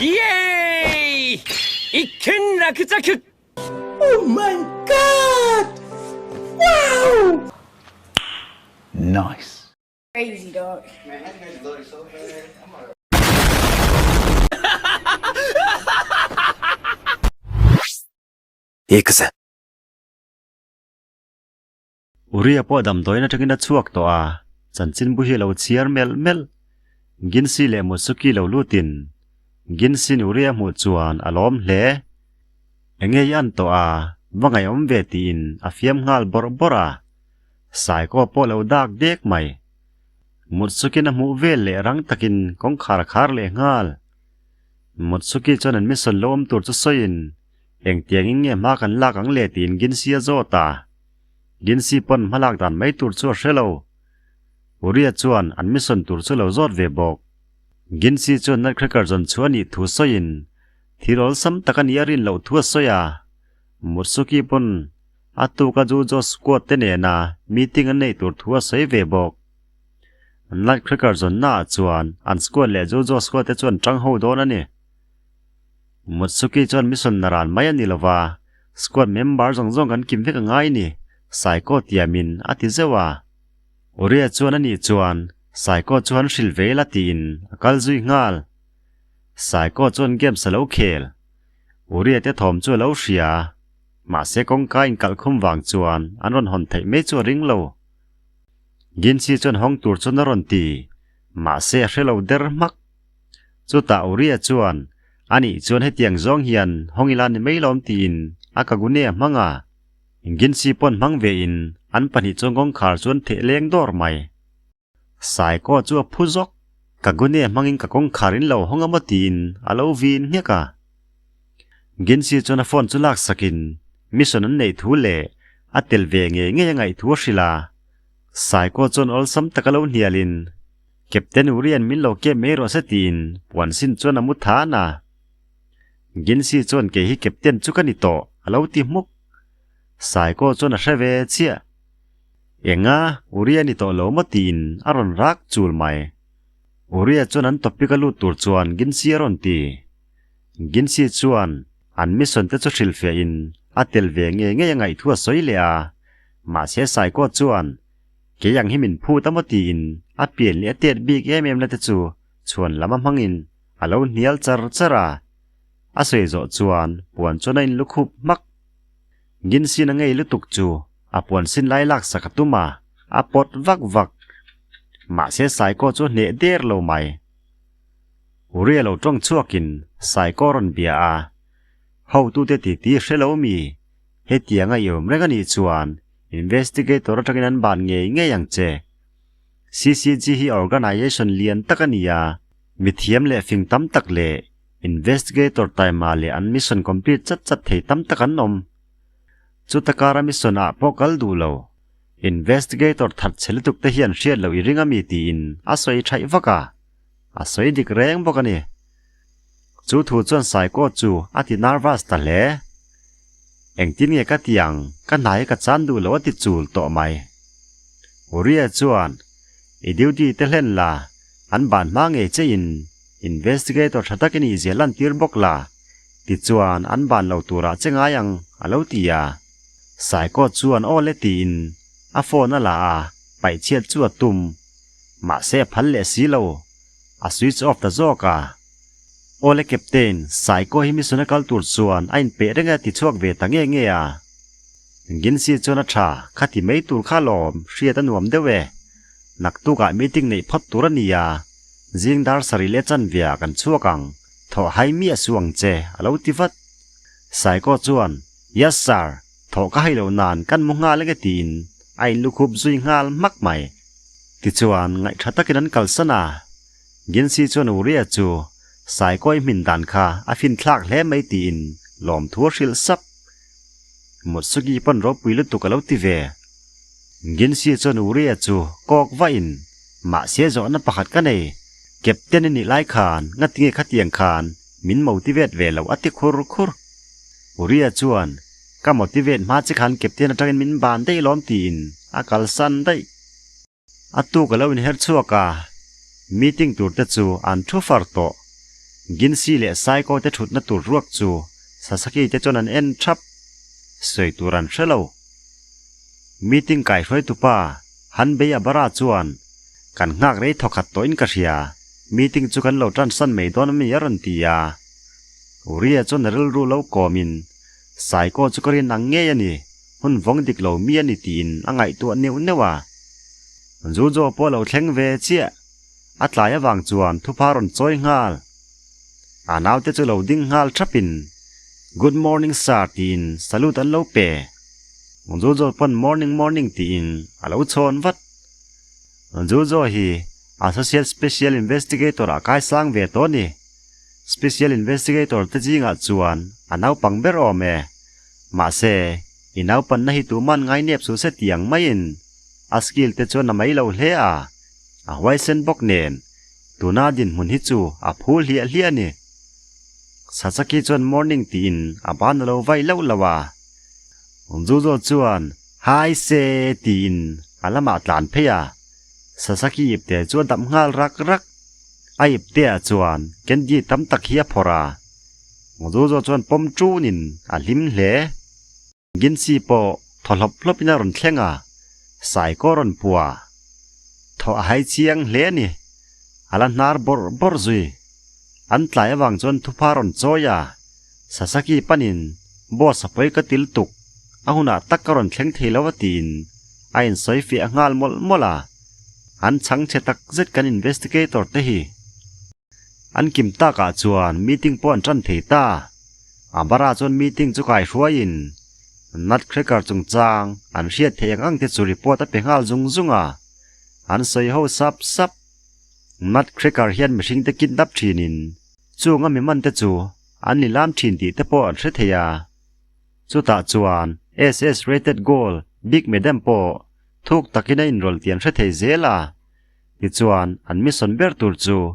イエーイ一件落着 Oh my god! Wow! Nice. Crazy dog. Uria pawh damdawiin atangin a chhuak tawh a, chanchinbu hi a lo chhiar melh melh. Ginsi leh Mutsuki lo lutin Ginsin Uria hmuh chuan a lawm hle. Enge i an tawh a, va ngaihawm ve tiin a fiam nghal bawrh bawrh a, Saikaw pawh lo dak dek mai. Mutsukin a hmuh vel leh rang takin kawngkhar a khar leh nghal. Mutsuki chuan an mission lo awm tur chu sawiin engtiangin nge hma kan lak ang le tiin Ginsi a zawt a. Ginsi pawn hmalak dan mai tur chu a hre lo. Uria chuan an mission tur chu lo zawt ve bawk. Ginsi chuan Nutcracker zawn chu a nih thu sawiin thil awlsam tak a nih a rin loh thu a sawi a. Mutsuki pawn a tuka Jujo squad te nena meeting an neih tur thu a sawi ve bawk. Nutcracker zawnna ah chuan an squad leh Jujo squad te chuan tang ho dawn a ni. Mutsuki chuan mission na ran mai a ni lova, squad member zawng zawng kan kim vek a ngai ni, Saiko tiamin a ti zeuh a. Uria chuan a nih chuan Saiko chu han hrilh ve ila tiin a kal zui nghal. Saiko chuan games a lo khel. Uria te thawm chu a lo hria. Mahse kawngka inkalh khum vang chuan an rawn hawn theih mai chu a ring lo. Ginsi chuan hawng tur chuan a rawn ti, mahse a hre lo der hmak. Chutah Uria chuan, Anih chuan hetiang zawng hian hawng ila ni mai lawm tiin a kagune a hmang a. Ginsi pawn hmang vein an pahnih chuan kawngkhar chu an theh leng dawr mai. Saikaw chu a phu zawk, Kagune hmangin ka kawngkhar in lo hawng a maw tiin a lo vin nghek a. Ginsi chuan a phone chu laksakin mission an neih thu leh a tel ve ngei ngei a ngaih thu a hrilh a. Saikaw chuan awlsam taka lo hnialin Captain Urian min lo kep mai rawh se tiin puan sin chuan a mu than a. Ginsi chuan kei hi Captain chu ka ni tawh a lo ti hmuk. Saikaw chuan a hre ve chiah. Enga Uria ni tawh lo maw tiin a rawn rak chul mai. Uria chuan an topic a lut tur chuan Ginsi a rawn ti. Ginsi chuan an mission te chu hrilhfiahin a tel ve ngei ngei a ngaih thu a sawi leh a. Mahse Saikaw chuan Kei ang hi min phut a maw tiin a pian leh a tet bik em em na te chu chhuan lam a hmangin a lo hnial char char a. A sawi zawh chuan puan chuan a inlu khup hmak. Ginsin a ngei lutuk chu a puan sin lai laksak a tum a, a pawt vak vak. Mahse Saikaw chu a hneh der lo mai. Uria lo tawng chhuakin Saikaw rawn bia a, Hotute titi hre lo mi? Hetianga i awm reng a nih chuan investigator atangin an ban ngei ngei ang che. CCG hi organization lian tak a ni a, mithiam leh fing tam tak leh investigator taima leh an mission complete chat chat thei tam tak an awm. Chuta kara mission ah pawh kal duh lo. Investigator that chhe lutuk te hian hriat loh i ring a mi tiin a sawi thaih vak a, a sawi dik reng bawk a ni. Chu thu chuan Saikaw chu a ti nervous ta hle. Engtin nge ka ti ang, ka hna hi ka chan duh lo a ti chul tawh mai. Uria chuan, I duty te hlen la, an ban hma ngei che in investigator tha takin i zia lantir bawk la, tichuan an ban lo turah che ngai ang a lo ti a. Saikaw chuan aw le tiin a phone a la a, paihchhiat chu a tum. Mahse a phal leh si lo. A switch off ta zawk a. Awle Captain, Saikaw hi mission a kal tur chuan a inpeih reng a ti chhuak ve ta nge nge a. Ginsi chuan a tha, kha ti mai tur kha lawm, hriat a nuam deuh e. Naktukah meeting neih phawt tur a ni a, zing dar sarih leh chanve ah kan chhuak ang, thawh hai miah suh ang che, a lo ti vat. Saikaw chuan, Yes sir, thawh ka hai loh nan kan mu nghal enge tiin a inlukhup zui nghal hmak mai. Tichuan, ngaihtha takin an kalsan a. Ginsi chuan Uria chu Saikawi hmin dan kha a finthlak hle mai tiin lawmthu a hrilh sap. Mutsuki pawn ropui lutuk a lo ti ve. Ginsi chuan Uria chu kawk vahin, Mahse zawhna pakhat ka nei, Captain i nih lai khan ngatinge khatiang khan min motivate ve lo a ti khur khur. Uria chuan, Ka motivate hma che khan Captain atangin min ban daih lawm tiin a kalsan daih. A tuk a lo inher chhuak a, meeting tur te chu an thu far tawh. Ginsi leh Saiko te thutna tur ruak chu Sasaki te chuan an en thap. Sawi tur an hre lo. Meeting kaihruaitupa Hanbei Abara chuan, Kan nghak rei thawkhat tawhin ka hria, meeting chu kan lo tansan mai dawn a mi a rawn ti a. Uriah chuan a rilru lo kawmin, Saiko chu ka rin ang ngei a ni, hun vawng dik lo mi a ni tiin a ngaihtuah neuh neuh a. Zuzo pawh a lo thleng ve chiah. A tlai avang chuan thupha rawn chawi nghal. A naute chu lo ding nghal thapin, Good morning sir tiin salute an lo pe. Zuzo pawn morning morning tiin a lo chhawn vat. Zuzo hi Associate Special Investigator ah kaisang ve tawh a ni. Special Investigator te zingah chuan a naupang ber awm e. Mahse, i naupanna hi tuman ngainep suh se tiang maiin a skill te chuan a mai lo hle a. A huaisen bawk nen tuna dinhmun hi chu a phul hliah hliah a ni. Sasaki chuan morning tiin a ban a lo vai loh loh a. Zuzo chuan Hi se tiin a lamah tlan phei a. Sasaki ipte chu a dap nghal rak rak. A ipteah chuan candy tam tak hi a phawrh a. Zuzo chuan pawm ṭunin a hlim hle. Ginsi pawh thaw hlawp hlawpin a rawn thleng a, Saikaw rawn pua. Thaw a hai chiang hle a ni. A la hnar bawrh bawrh zui. An tlai avang chuan thupha rawn chawi a, Sasaki panin boss a pawi ka til tuk, a hunah tak ka rawn thleng thei lo a tiin a insawi fiah nghal mawlh mawlh a. An chhang chhe tak zet kan investigator te hi. An kim takah chuan meeting pawh an tan thei ta. Abara chuan meeting chu kaihruaiin Nutcracker chungchang an hriat theih ang ang te chu report a pe nghal zung zung a. An sawi ho sap sap. Nutcracker hian mihring te kidnap thinin chung a mi man te chu an ni lam thin tih te pawh an hre thei a. Chutah chuan SS rated goal Big Madam pawh thuk takin a inrawlh tih an hre thei zel a. Tichuan, an mission ber tur chu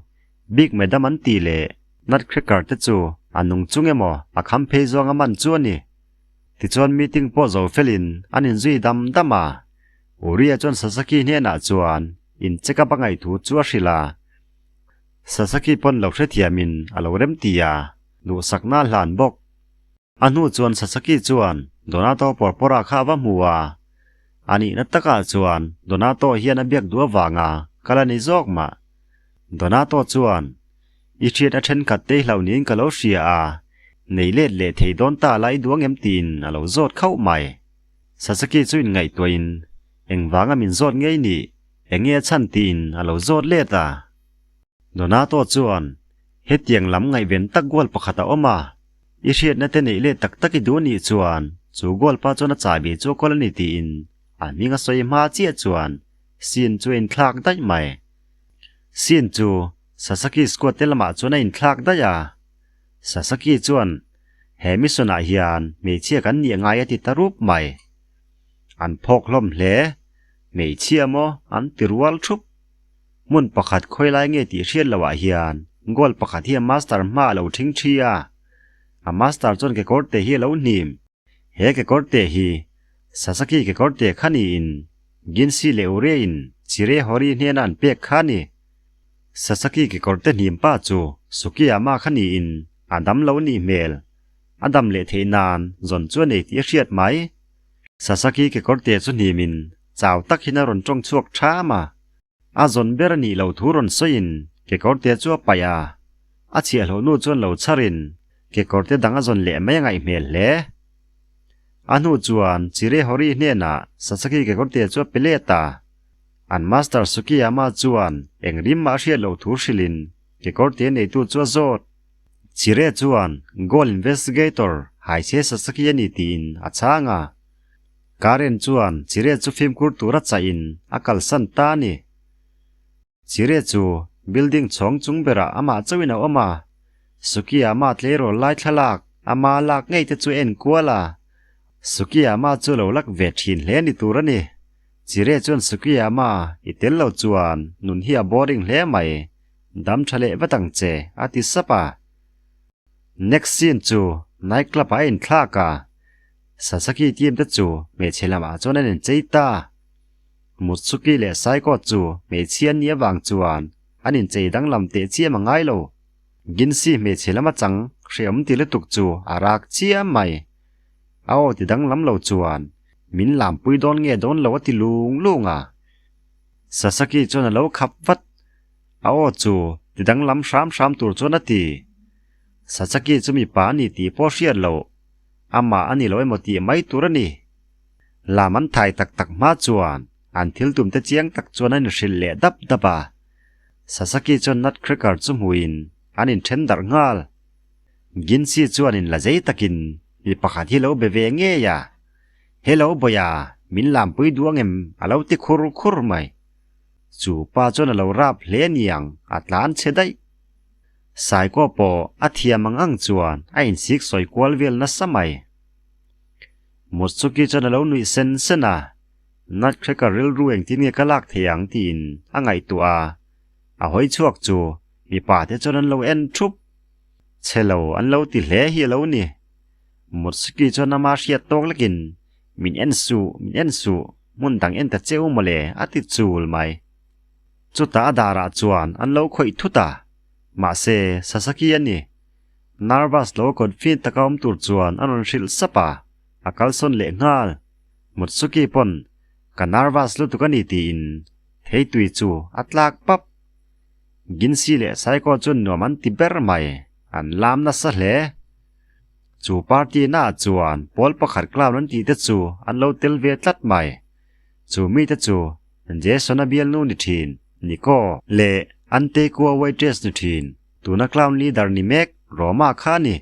Big Madam an tih leh Nutcracker te chu a nung chung emaw a kham phei zawng a man chu a ni. Tichuan meeting pawh zo felin an inzui dam dam a. Uriah chuan Sasaki hnenah chuan in check up a ngaih thu chu a hrilh a. Sasaki pawn lo hrethiamin a lo remti a, duhsakna a hlan bawk. A hnu chuan Sasaki chuan Donato Porpora kha a va hmu a, a nihna takah chuan Donato hian a biak duh avanga kal a ni zawk mah. Donato chuan, I hriat a thenkhat te hlau niin ka lo hria a, nei let leh thei dawn ta la i duang em tiin a lo zawt khauh mai. Sasaki chu inngaihtuahin, Engvanga min zawt ngei nih, enge a chhan tiin a lo zawt let a. Donato chuan, Hetiang lam ngaihven tak goal pakhat a awm a, i hriatna te neih leh tak tak i duh anih chuan chu goal pa chuan a chahbi chu a kawl a ni tiin a hming a sawi hma chiah chuan Shin chu a inthlak daih mai. Shin chu Sasaki squad te lamah chuan a inthlak daih a. Sasaki chuan, He mission ah hian hmeichhia kan nih ngai a ti ta rup mai. An phawk hlawm hle. Hmeichhia maw an ti rual thup. Hmun pakhat khawi lai nge tih hriat loh ah hian goal pakhat hi a master hma a lo thing thi a, a master chuan kekawr te hi a lo hnim. He kekawr te hi Sasaki kekawr te kha niin Ginsi leh Ure in Chire Hori hnena an pek kha a ni. Sasaki kekawr te hnim pa chu Sukiyama kha niin a dam lo nih hmel. A dam leh theih nan zawn chu a nei tih a hriat mai. Sasaki kekawr te chu hnimin chau tak hian a rawn tawng chhuak ṭham a. A zawn ber a nih loh thu rawn sawiin kekawrte chu a paih a, a chhiahhlawh nu chuan lo chharin kekawrte dang a zawn leh mai a ngaih hmel hle. A hnu chuan Chire Hori hnenah Sasaki kekawrte chu a pe let a, an master Sukiyama chuan eng rim mah a hriat loh thu hrilhin kekawrte neitu chu a zawt. Chire chuan Goal Investigator Haise Sasaki a ni tiin a chhang a. Karen chuan Chire chu fimkhur tura chahin a kalsan ta a ni. Chire chu building chhawng chung berah amah chauhin a awm a, Sukiyama tleirawl lai thlalak ama lak ngei te chu a en kual a, Sukiyama chu lo lak ve thin hle ni tur a ni. Chire chuan Sukiyama i tel lo chuan nun hi a boring hle mai, dam tha leh vat ang che a ti sap a. Next scene chu night club ah a inthlak a. Sasaki team te chu hmeichhe lamah chuan an inchei ta. Mutsuki leh Saiko chu hmeichhia nia vang chuan an inchei danglam teh chiam a ngai lo. Ginsi hmeichhe lama chang hreawm ti lutuk chu a rak chiam mai. A aw ti danglam lo chuan min lampui dawn nge dawn lo a ti lung lung a. Sasaki chuan a lo khap vat. A aw chu ti danglam hram hram tur chuan a ti. Sasaki chu mipa a ni tih pawh hriat loh. Amah a ni lo emaw tih mai tur a ni. Lam an thai tak tak hma chuan an thil tum te chiang tak chuan an inhrilh leh dap dap a. Sasaki chuan Nutcracker chu hmuin an inthen darh nghal. Ginsi chuan in la zei takin mi pakhat hi lo be ve ngei a, Hello Boya, min lampui duh angem a lo ti khur khur mai. Chu pa chuan a lo rap hle niang a tlan chhe daih. Saikaw pawh a thiam ang ang chuan a insik sawi kual vel nasa mai. Mutsuki chuan a lo nuih sen sen a, Nutcracker rilru engtin nge ka lak thei ang tiin a ngaihtuah a, a hawi chhuak chu mipa te chuan an lo en thup. Chhe lo an lo ti hle hi a lo ni. Mutsuki chuan ama hriat tawk lekin, Min en suh, min en suh, hmun dang en ta cheu mawle a ti chul mai. Chutah a darah chuan an lo khawih thut a, mahse Sasaki a ni. Nervous lo confident taka awm tur chuan a rawn hrilh sap a, a kalsawn leh nghal. Mutsuki pawn ka nervous lutuk a ni tiin theitui chu a tlak pap. Ginsi leh Saiko chuan nuam an ti ber mai, an lam nasa hle. Chu party naah chuan pawl pakhat clown an tih te chu an lo tel ve tlat mai. Chu mite chu Jason-a bialnu ni thin, Nico, leh Antequa waitress ni thin, tuna clown leader ni mek Roma kha a ni.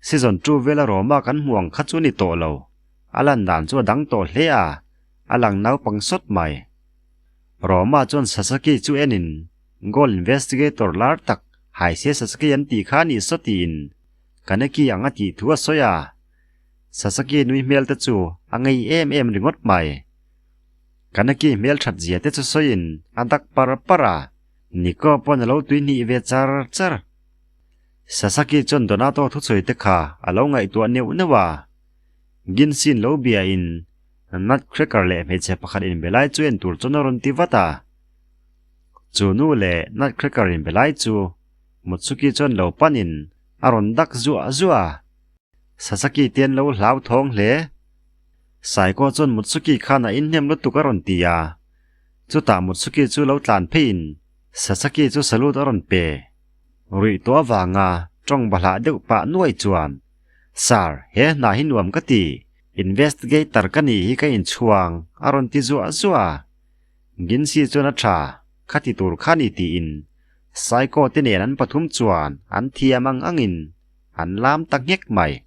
Season 2 vela Roma kan hmuh ang kha chu ni tawh lo. A lan dan chu a dang tawh hle a, a lang naupang sawt mai. Roma chuan Sasaki chu enin Goal investigator lar tak Haise Sasaki an tih kha a nih saw tiin Kaneki ang a tih thu a sawi a. Sasaki nui hmel te chu a ngei em em ringawt mai. Kaneki hmel that zia te chu sawiin a dak par par a, Niko pawn a lo tui hnih ve char char. Sasaki chuan Donato thusawi te kha a lo ngaihtuah neuh neuh a. Ginsin lo biain Nutcracker leh hmeichhe pakhat inbe lai chu en tur chuan a rawn ti vat a. Chu nu leh Nutcracker inbe lai chu Mutsuki chuan lo panin a rawn dak zuah zuah a. Sasaki te an lo hlau thawng hle. Saikaw chuan Mutsuki khan a inhnem lutuk a rawn ti a. Chutah Mutsuki chu lo tlan pheiin Sasaki chu salute a rawn pe. Ruih tawh avanga tawng bahlah deuh pah nuai chuan, Sir, he hna hi nuam ka ti. Investigator ka nih hi ka inchhuang a rawn ti zuah zuah a. Ginsi chuan a tha, kha ti tur kha ni tiin Saikaw te nen an pathum chuan an thiam ang angin an lam ta nghek mai.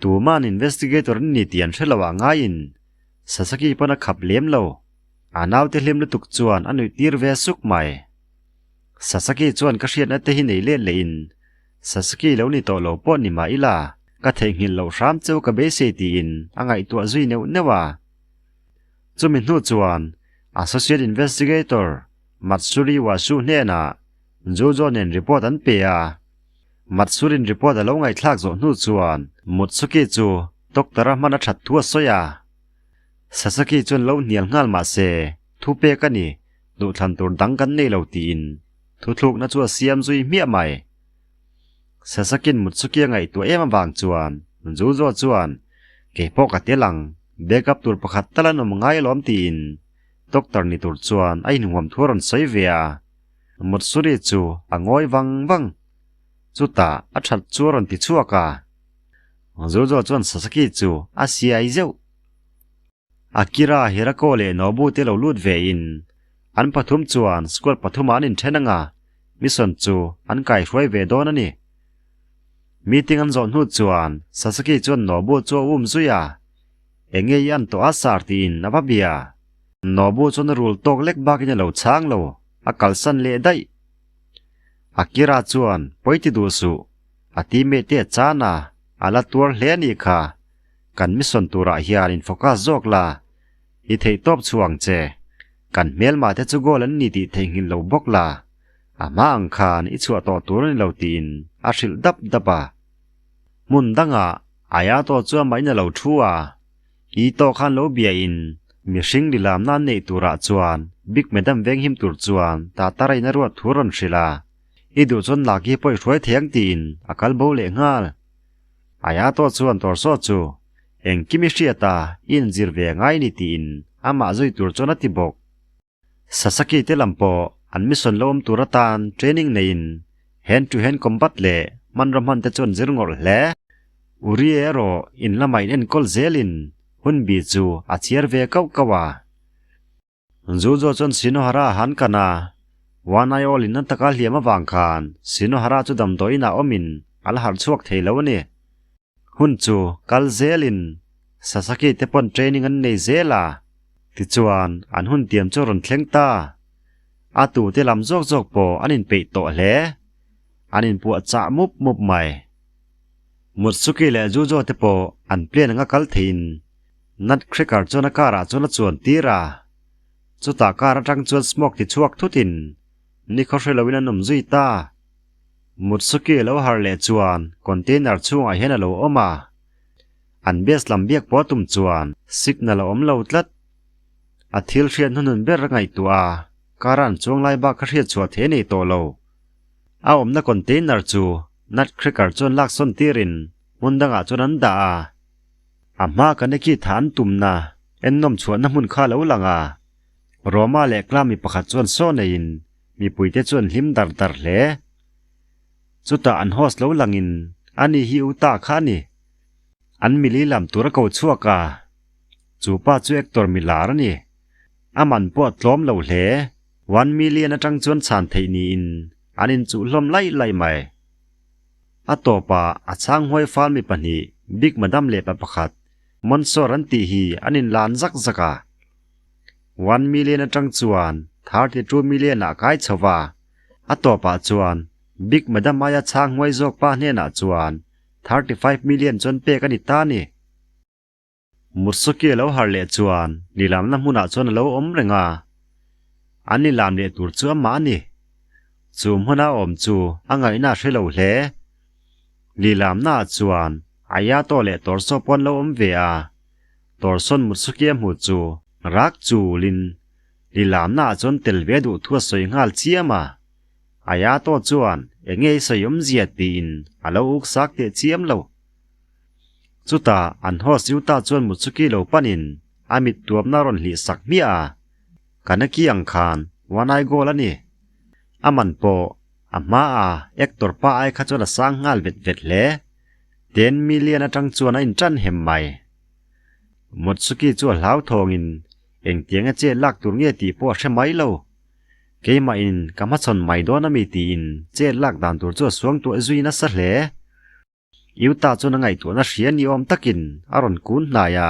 Tuman investigator an ni tih an hre lo ah ngaiin Sasaki pawn a khap lem lo. A naute hlim lutuk chuan a nuih tir ve suk mai. Sasaki chuan ka hriatna te hi nei let leh in Sasaki lo ni tawh lo pawh ni mah ila ka theihnghilh loh hram cheu ka beisei tiin a ngaihtuah zui neuh neuh a. Chumi hnu chuan Associate Investigator Matsuri Washu hnenah Jojo nen report an pe a. Matsurin report a lo ngaihthlak zawh hnu chuan Mutsuki chu doctor a hman a that thu a sawi a. Sasaki chuan lo hnial nghal mah se, thu pek a ni, duhthlan tur dang kan nei lo tiin thuthlukna chu a siam zui hmiah mai. Sasakin Mutsuki a ngaihtuah em avang chuan Juzo chuan kei pawh ka tel ang, backup tur pakhat tal an awm ngai alawm tiin doctor ni tur chuan a inhuam thu a rawn sawi ve a. Mutsuri chu a ngawi vang vang. Chutah a that chu a rawn ti chhuak a. Juzo chuan Sasaki chu a siai zeuh. Akira, Hirako leh Nobu te lo lut ve in an pathum chuan squad pathumah an inthen anga mission chu an kaihruai ve dawn a ni. Meeting an zawh hnu chuan Sasaki chuan Nobu chu a um zui a, enge i an tawh a sar tiin a va bia. Nobu chuan a rul tawk lek bakin a lo chhang lo, a kalsan leh daih. Akira chuan pawi ti duh suh, a teammate te a chan a, a la tuar hle a nih kha. Kan mission turah hian in focus zawk la, i theih tawp chhuah ang che. Kan hmelmah te chu goal an ni tih theihnghilh lo bawk la, a hma ang khan i chhuah tawh tur a ni lo tiin a hrilh dap dap a. Hmun dangah Ayato chu amahin a lo thu a, Ito khan lo bia in mihring lilamna an neih turah chuan Big Madam venghim tur chuan Tatara in a ruat thu rawn hrilh a. I duh chuan Naki pawh i hruai thei ang tiin a kal bo leh nghal. Ayato chuan Torso chu engkim i hriat a, i inzir ve ngai ni tiin amah zui tur chuan a ti bawk. Sasaki te lam pawh an mission lo awm tur atan training neiin hand to hand combat leh hmanraw hman te chu an zir ngawrh hle. Urie erawh in lamah in enkawl zelin hunbi chu a chhiar ve kauh kauh a. Juzo chuan Shinohara a han kan a, One Eye Owl in a taka hliam avang khan Shinohara chu damdawiin ah awmin a la harh chhuak thei lo a ni. Hun chu kal zelin Sasaki te pawn training an nei zel a, tichuan an hun tiam chu a rawn thleng ta. A tute lam zawk zawk pawh an inpeih tawh hle. An inpuah chah mup mup mai. Mutsuki leh Juzo te pawh an plane anga kal theiin Nutcracker chuan a car ah chuan a chuan tir a, chutah car atang chuan smoke ti chhuak thutin nikhaw hre loin an awm zui ta. Mutsuki a lo harh leh chuan container chhungah hian a lo awm a, an base lam biak pawh a tum chuan signal a awm lo tlat. A thil hriat hnunun ber a ngaihtuah a, car a an chuang lai bak kha hriat chhuah thei a nei tawh lo. A awmna container chu Nutcracker chuan laksawn tirin hmun dangah chuan an dah a. A hma kan eki tha an tumna ennawm chhuahna hmun kha lo lang a, Roma leh Kla mi pakhat chuan saw neiin mipuite chu an hlim dar dar hle. Chutah an host lo langin ani hi u ta kha a ni. An mili lam tur a ko chhuak a, chu pa chu actor mi lar a ni. A man pawh a tlawm lo hle, 1 million atang chuan chhan theih niin an inchuh hlawm laih laih mai. A tawpah a chhang huai fal mi pahnih, Big Madam leh pa pakhat, Monsor an tih hi an inlan zak zak a. 1 million atang chuan 32 million ah kai chho va, a tawpah chuan Big Madam aia chhang huai zawk pa hnenah chuan 35 million chuan pek a ni ta a ni. Mutsuki a lo harh leh chuan nilamna hmunah chuan a lo awm reng a, an nilam leh tur chu amah a ni. Chu hmuna awm chu a ngaihna a hre lo hle. Nilamnaah chuan Ayato leh Torso pawh an lo awm ve a, Torson Mutsuki a hmuh chu rak chulin nilamnaah chuan tel ve duh thu a sawi nghal chiam a. Ayato chuan eng nge i sawi awmzia tiin a lo uksak teh chiam lo. Chutah an host Utah chuan Mutsuki lo panin a mit tuamna a rawn hlih sak hmiah a, Kaneki ang khan one eye goal a ni. A man pawh a hma a actor pa ai kha chuan a sang nghal vet vet hle. 10 million atang chuan a intan hem mai. Mutsuki chu a hlauthawngin engtianga chet lak tur nge tih pawh a hre mai lo. Keimah in ka hmachhawn mai dawn ami tiin chet lak dan tur chu a suangtuah zui nasa hle. Utah chuan a ngaihtuahna hria ni awm takin a rawn kun hnai a,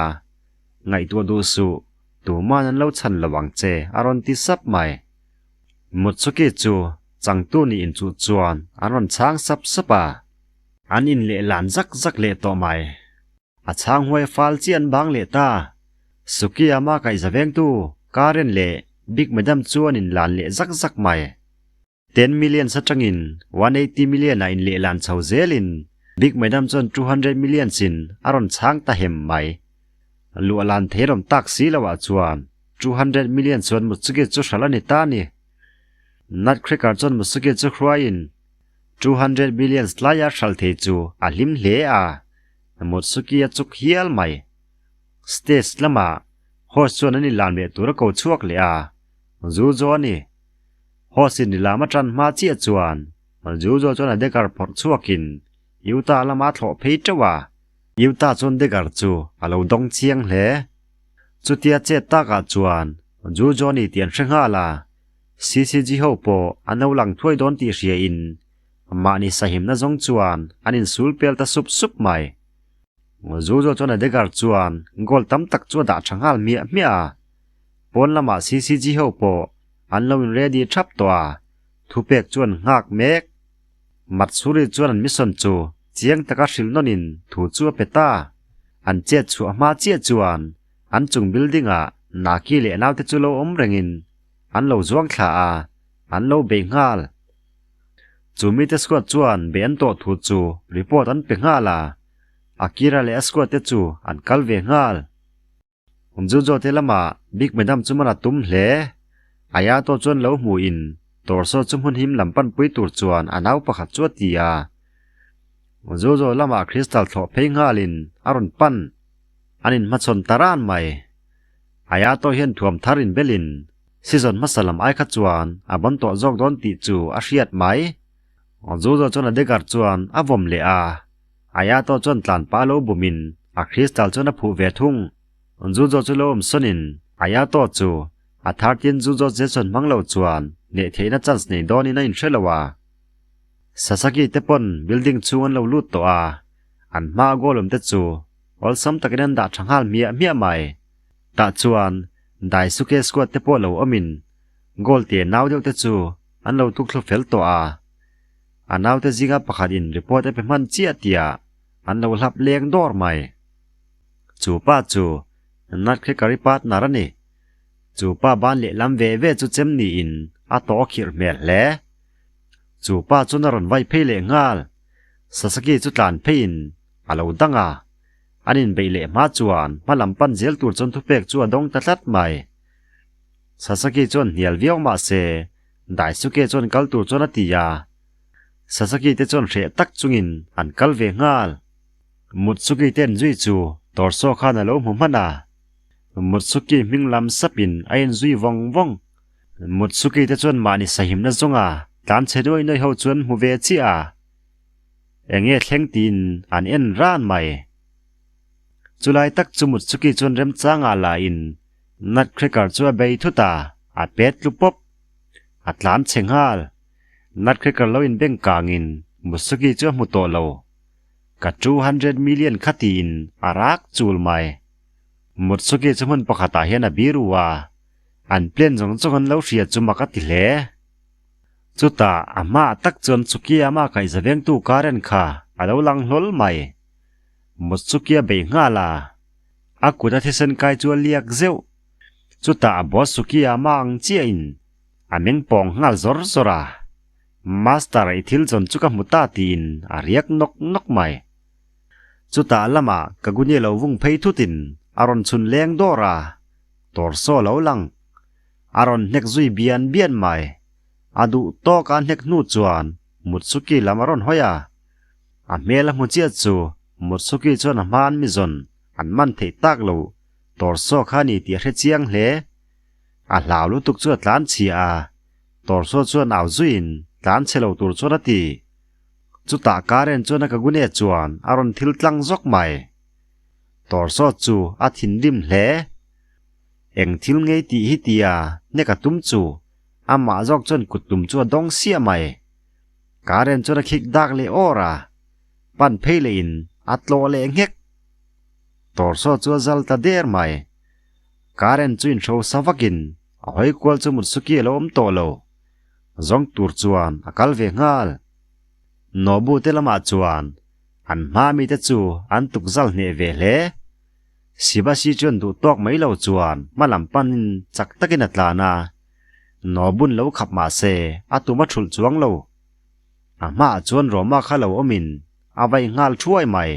Ngaihtuah duh suh, tuman an lo chhan lo ang che a rawn ti sap mai. Mutsuki chu changtu nih inchuh chuan an rawn chhang sap sap a. An in leh lan zak zak leh tawh mai. A chhang huai fal chiah an bang leh ta. Sukiyama kaihzavengtu Karen leh Big Madam chu an inlan leh zak zak mai. 10 millions atangin 180 million ah inlehlan chho zelin Big Madam chuan 200 millions in a rawn chhang ta hem mai. Luahlan thei rawm tak si loah chuan 200 million chuan Mutsuki chu hralh a ni ta a ni. Nutcracker chuan Mutsuki chu hruaiin 200 millions tlaia hralh thei chu a hlim hle a, Mutsuki a chuk hial mai. Stage lamah host chuan an inlan leh tur a ko chhuak leh a, zu zo a ni. Host-in nilam a tan hma chiah chuan Juzo chuan a dagger phawrh chhuakin Utah lama a thlawh phei teuh a. Utah chuan dagger chu a lo dawng chiang hle. Chutia chet takah chuan Juzo ni tih an hre nghal a, CCG ho pawh an lo lang thuai dawn tih hriain mahni sahimna zawng chuan an insul pel ta sup sup mai. Juzo chuan a dagger chuan goal tam tak chu a dah tha nghal hmiah hmiah a. Pawn lamah CCG ho pawh an lo in ready thap tawh a, thupek chu an nghak mek. Matsuri chuan an mission chu chiang taka hrilh nawnin thu chu a pe ta. An chet chhuah hma chiah chuan an chung building ah Naki leh naute chu lo awm rengin an lo zuang thla a, an lo bei nghal. Chu mite squad chuan bei an tawh thu chu report an pe nghal a, Akira leh a squad te chu an kal ve nghal. Jujo te lamah Big Madam chu man a tum hle. Ayato chuan lo hmuhin Torso chu hmun him lam panpui tur chuan a nau pakhat chu a ti a. Zuzo lamah Crystal thlawh phei nghalin a rawn pan. An inhmachhawn ta ran mai. Hayato hian thuam thar inbelin season hmasa lam ai kha chuan a ban tawh zawk dawn tih chu a hriat mai. Zuzo chuan a dagger chuan a vawm leh a, Hayato chuan tlan pah lo bumin a crystal chuan a phuh ve thung. Zuzo chu lo awm sawnin Hayato chu a 13 Zuzo Jason hmang lo chuan hneh theihna chance nei dawnin a inhre lo a. Sasaki te pawn building chhung an lo lut tawh a, an hmaa goal awm te chu awlsam takin an dah tha nghal hmiah hmiah mai. Tah chuan Daisuke squad te pawh lo awmin goal te nau deuh te chu an lo tuk thlu fel tawh a. A naute zinga pakhat in report a pe hman chiah tiah an lo hlap leng dawr mai. Chu pa chu Nutcracker-i partner a ni. Chu pa ban lehlam ve ve chu chem niin a tawh a khirh hmel hle. Chu pa chuan a rawn vai phei leh nghal. Sasaki chu tlan pheiin a lo dang a. An inbeih leh hma chuan hma lam pan zel tur chuan thupek chu a dawng ta tlat mai. Sasaki chuan hnial viau mah se Daisuke chuan kal tur chuan a ti a. Sasaki te chuan hreh tak chungin an kal ve nghal. Mutsuki te an zui chu Torso khan a lo hmu hman a. Mutsuki hming lam sapin a inzui vawng vawng. Mutsuki te chuan mahni sahimna zawnga tlan chhe nuai nuai ho chuan hmu ve chiah a, eng nge thleng tiin an en ran mai. Chulai tak chu Mutsuki chuan remchangah lahin Nutcracker chu a bei thut a, a pet tlu pawp. A tlan chhe nghal. Nutcracker lo inbeng kangin Mutsuki chu a hmu tawh lo. Ka 200 million kha tiin a rak chul mai. Mutsuki chu hmun pakhatah hian a biru a. An plan zawng zawng an lo hria chu mak a ti hle. Chutah a hmaah tak chuan Tsukiyama kaihza vengtu Karen kha a lo lang hlawl mai. Mutsuki a bei nghal a, a kut a thisen kai chu a liak zeuh. Chutah a boss Tsukiyama ang chiahin a meng pawng nghal zawr zawr a, Master i thil zawn chu ka hmu ta tiin a riak nawk nawk mai. Chutah lamah Kaguni lo vung phei thutin a rawn chhun leng dawr a. Torso lo lang. A rawn hnek zui bian bian mai. A duh tawk a hnek hnu chuan Mutsuki lam a rawn hawi a. A hmel a hmu chiah chu Mutsuki chuan a hma an mi zawn an man theih tak lo Torso kha a ni tih a hre chiang hle. A hlau lutuk chu a tlan chhia a, Torso chuan au zuiin tlan chhe lo tur chuan a ti. Chutah Karen chuan a Kagune chuan a rawn thil tlang zawk mai. Torso chu a thinrim hle. Eng thil ngei tih hi tia hnek a tum chu amah zawk chuan kut tum chu a dawng siah mai. Karen chuan a khik dak leh awr a, pan phei leh in a tlawh leh nghek. Torso chu a zal ta der mai. Karen chu inhro sa vakin a hawi kual chu Mutsuki a lo awm tawh lo. Zawng tur chuan a kal ve nghal. Nobu te lamah chuan An hma mite chu an tukzal hneh ve hle. Sivasi chuan duh tawk mai lo chuan hma lam panin chak takin a tlan a, Nobun lo khap mah se a tum a thulh chuang lo. A hmaah chuan Roma kha lo awmin a vaih nghal thuai mai.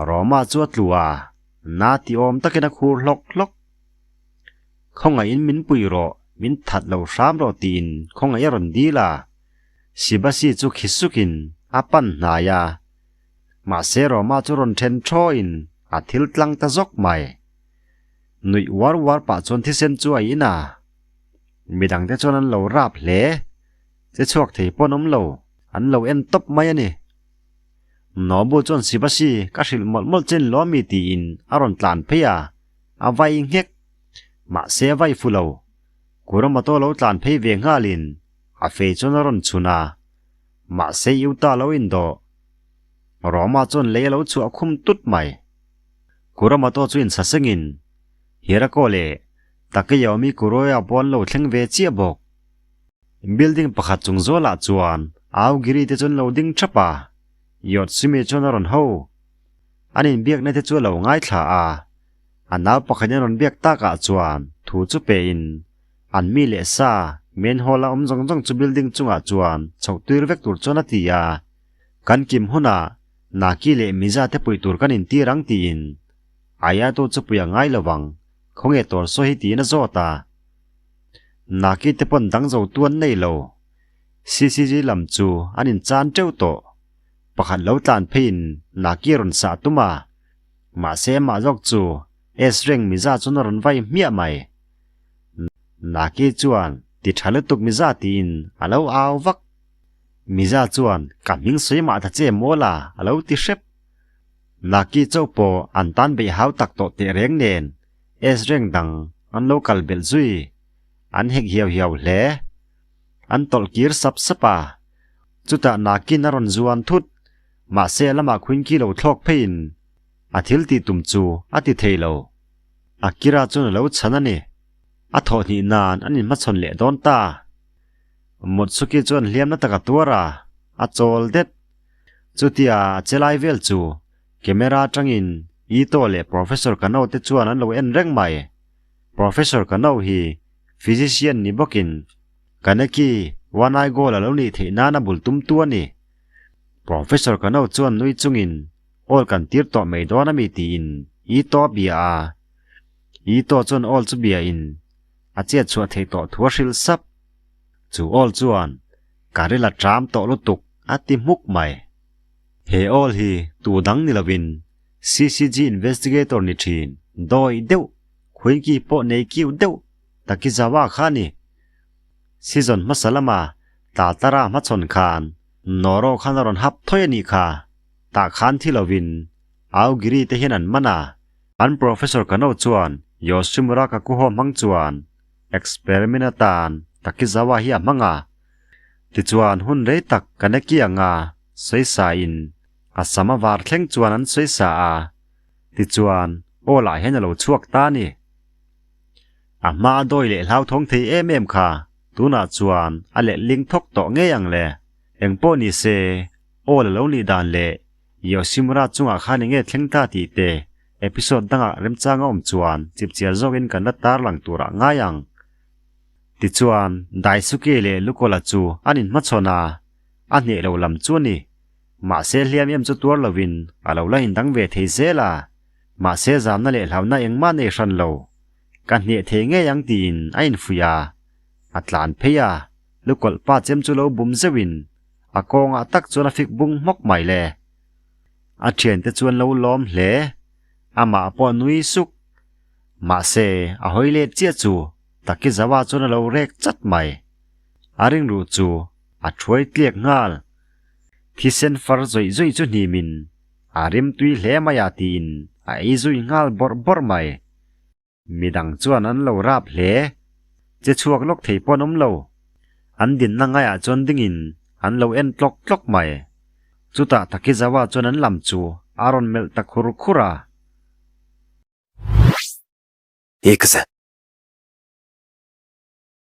Roma chu a tlu a, na ti awm takin a khur hlawk hlawk. Khawngaihin min pui rawh, min that lo hram rawh tiin khawngaih a rawn dil a. Sibasi chu khi sukin a pan hnai a, mahse Roma chu rawn then thawiin a thil tlang ta zawk mai. Nuih uar uar pah chuan thisen chu a in a, midangte chuan an lo rap hle, che chhuak thei pawn awm lo, an lo en tawp mai a ni. Nobu chuan Sibasi ka hrilh mawlh mawlh chen lo ami tiin a rawn tlan phei a, a vai nghek. Mahse a vai fu lo, Kuromoto lo tlan phei ve nghalin A fei chuan a rawn chhun a, mahse Utah lo indawh. Roma chuan lei a lo chhuah khum tut mai. Kuramato chu insasengin Hirako leh Takeyomi Kuroya pawh an lo thleng ve chiah bawk. Building pakhat chung zawlah chuan Aogiri te chu an lo ding thap a, Yotsumi chuan a rawn ho. An inbiakna te chu a lo ngaithla a, a nau pakhatin a rawn biak takah chuan thu chu pein An mi leh sa, main hall a awm zawng zawng chu building chungah chuan chhoh tuir vek tur chuan a ti a. Kan kim hunah Naki leh Miza te puih tur kan intir ang tiin Ayato chu pui a ngai lo vang, khawnge Torso hi tiin a zawt a. Naki te pawn dang zo tu an nei lo. CCG lam chu an inchan teuh tawh. Pakhat lo tlan pheiin Naki a rawn sah tum a. Mahse amah zawk chu S reng miza chuan a rawn vai hmiah mai. Naki chuan ti tha lutuk miza tiin a lo au vak. Miza chuan ka hming sawi mah ta che mawl a a lo ti hrep. Naki chauh pawh an tan beih hau tak tawh teh reng nen S reng dang an lo kal belh zui. An hek hiau hiau hle. An tawlh kir sap sap a. Chutah Nakin a rawn zuan thut. Mahse a lamah khuinki lo thlawk pheiin a thil tih tum chu a ti thei lo. Akira chuan a lo chhan a ni. A thawhhnih nan an inhmachhawn leh dawn ta. Mutsuki chuan hliamna tak a tuar a, a chawl det. Chutia a che lai vel chu camera atangin Ito leh Professor Kano te chuan an lo en reng mai. Professor Kano hi physician ni bawkin Kaneki One Eye Goal a lo nih theih nan a bul tumtu a ni. Professor Kano chuan nui chungin Awl kan tir tawh mai dawn a mi tiin Ito a bia a. Ito chuan awl chu biain a chet chhuah theih tawh thu a hrilh sap. Chu awl chuan ka ril a ṭam tawh lutuk a ti hmuk mai. He awl hi tu dang ni lovin CCG investigator ni ṭhin dawi deuh, khuinki pawh nei kiu deuh Takizawa kha a ni. Season hmasa lama Tatara hmachhawn khan Noro khan a rawn hap thawi a nih kha. Tah khan thi lovin Aogiri te hian an man a. An Professor Kano chuan Yoshimura Kakuho hmang chuan experiment atan Takizawa hi a hmang a. Tichuan hun rei tak Kaneki anga sawisa in a sam a var thleng chuan an sawisa a, tichuan aw lah hian a lo chhuak ta a ni. A hma a dawi leh hlauthawng thei em em kha tunah chuan a letling thawk tawh ngei ang le. Engpawh ni se aw la lo nih dan leh Yoshimura chungah khan enge thleng ta tih te episode dangah remchang a awm chuan chipchiar zawkin kan la tarlang turah ngai ang. Tichuan, Daisuke leh Lukola chu an inhmachhawn a, a hneh lo lam chu a ni. Mahse hliam em chu tuar lovin a lo la indang ve thei zel a, mahse zamna leh hlauhna engmah nei hran lo. Ka hneh thei ngei ang tiin a infuih a, a tlan phei a, Lukawlh pa chem chu lo bum zeuhin A kawngah tak chuan a fik bung hmawk mai le. A thiante chuan lo lawm hle. Amah pawh a nui suk. Mahse, a hawi let chiah chu Takizawa chuan a lo rek chat mai. A ringruh chu a thuai tliak nghal. Thisen far zawih zawih chu hnimin a rimtui hle mai a tiin a ei zui nghal bawrh bawrh mai. Midang chuan an lo rap hle. Che chhuak lawk thei pawh an awm lo. An dinna ngaiah chuan dingin an lo en tlawk tlawk mai. Chutah Takizawa chuan an lam chu a rawn melh ta khur khur a. Ikze.